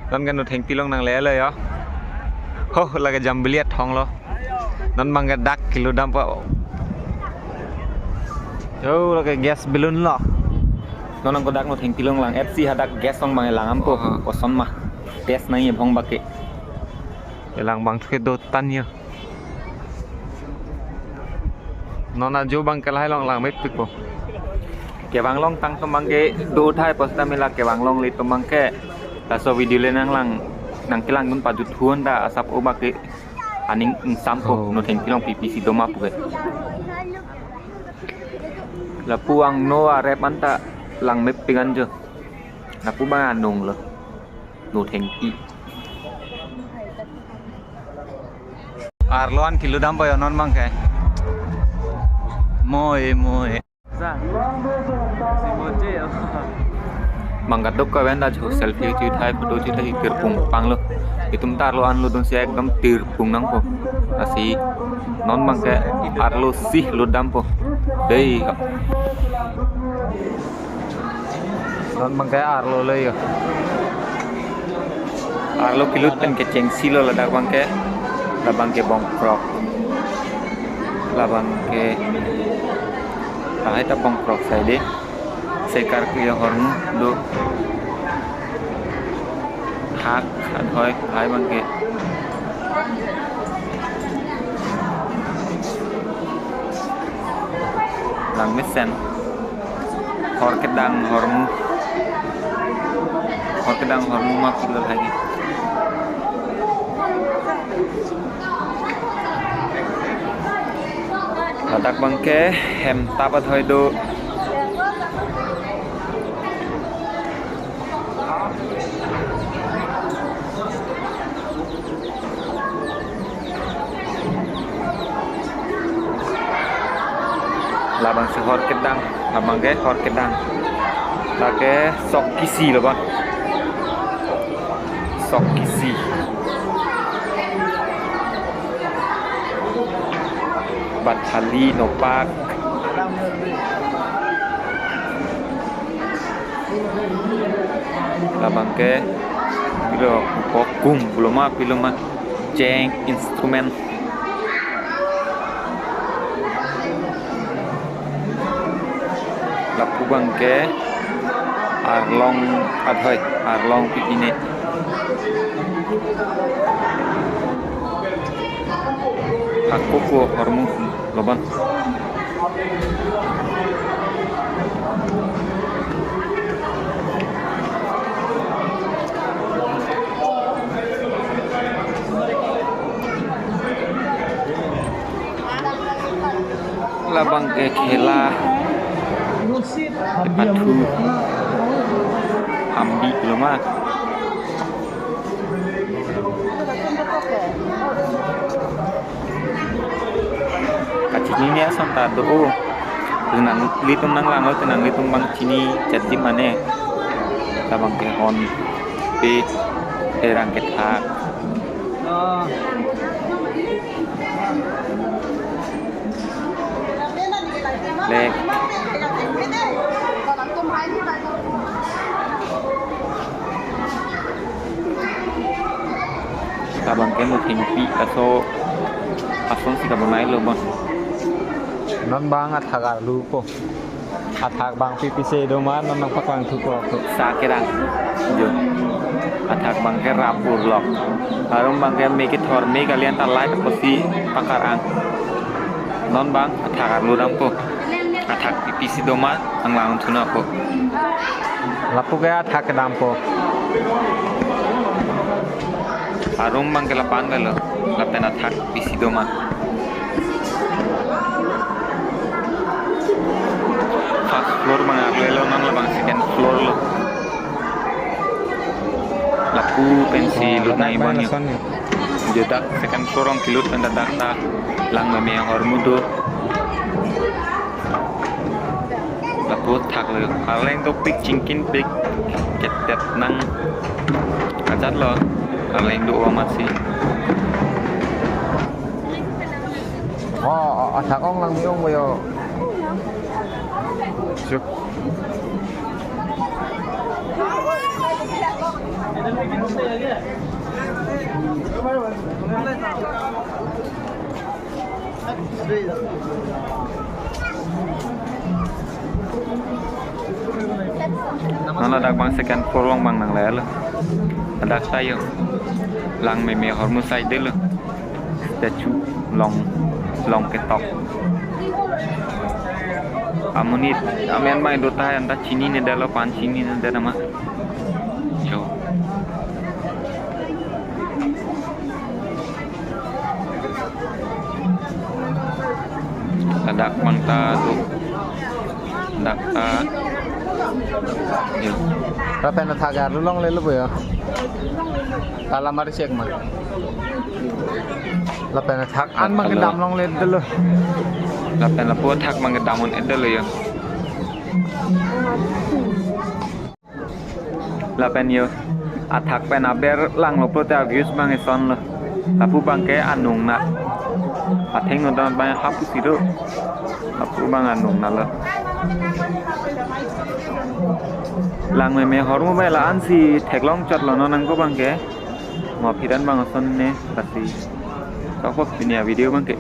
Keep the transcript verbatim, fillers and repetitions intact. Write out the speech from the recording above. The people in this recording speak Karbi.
Non ke Nothengpi along nanglelo yo. Ho, lake Jambili athong lo. Non abang ke dak kelutdampo. Yo, lake gas balloon lo. Non nang ko dak Nothengpi along lang. F C hadak gas along abang langdampo. Aha. Koson ma. Test nangji abang abang ke. Elang abang thu ke dotan yo. Non ajo abang ke lahai along langmepikpo. Kevang along tangtum abang ke do thai, posta mela kevang along le atum abang ke. Laso video le nanglang, nangkelangdun pajut thun ta asap o abang ke aning ingsampo. Oh. Nothengpi along pipi si doma pu ke. Lapu angno arep anta langmepik an jo. Lapu abang anung lo. Nothengpi. Arlo an kelutdampo yo non abang ke. Moi, moi. Sa. Si moje yo. Abang kaduk kawen ta jo selfie uji thai, photo uji thai tirpung panglo. Itum ta arlo an lutdun si ekdom tirpung nangpo. Lasi non abang ke arlo si lutdampo. Dei. Non abang ke arlo lo yo. Arlo kelut pen kechengsi lo ladak abang ke. Labang ke bongkrok. Labang ke. Lahai ta bongkrok sai dei. Sekar ke hormu do. Hak adhoi lahai abang ke. Langmesen. Hor kedang hormu. Hor kedang hormu ma pilo lagi. Ladak abang ke hem tap adhoi do. Labang si hor kedang, labang ke hor kedang. Lake sok kisi lo abang. Sok kisi. Bathali nopak. Labang ke pilo kokung pilo ma pilo ma cheng instrument. Lapu abang ke arlong adhoi, arlong pipine. Ako ko hormu lo abang. Labang ke khela kepathu ambi pilo ma. Kachinine ason ta do o. Nang litum nanglang o, nang litum abang chini chati mane. Labang ke hon pe erang kethak. Le. Labang ke Nothengpi aso ason si kabonai lo bon. Non abang athak arlupo. Athak abang pipi si doma, non nangpaklang thupo ako. Sa kerang. Jo. Athak abang ke rapur lok. Arum abang ke me kethor me kalian ta light apo si pakar ang. Non abang athak arludampo. Athak pipi si doma, nanglang thunon ako. Lapu ke athak kedampo. Arum abang ke lapan lelo, lapen athak pipi si doma. First floor abang arlelo, non labang second floor lo. Lapu pensi lut nai abang yo. Ladak lason yo. Jodak second floor along kelut pen ladak ta langmeme ahormu do. Lapu thak lo, arleng dopik chingkinpik ketet nang ajat lo, arleng do amatsi. Oh, athak ong lang mi ong bo yo. Suk. Non ladak abang second floor along abang nanglelo. Ladak ta yo. Langmeme ahormu side lo. Statue long, long ketok. Amonit amen abang do tahai, anta chininedetlo, pan chininedetlo ma. Yo. Ladak abang ta do. Ladak ta. Yo. Lapen athak arlo longlelo bo yo. Tala mari check ma. Lapen athak an abang kedam longledetlo. Lapen lapu athak abang kedam un-edetlo yo. Lapen yo, athak pen aber langlo pulote a-views abang eson lo. Lapu abang ke anung na. Athengno dam abang hapu si do. Lapu abang anung na lo. Langmeme ahormu abang la-ansi theklong chotlo non nangko abang ke. Mo aphi ran abang asonne lasi. Kakop pini a-video abang ke.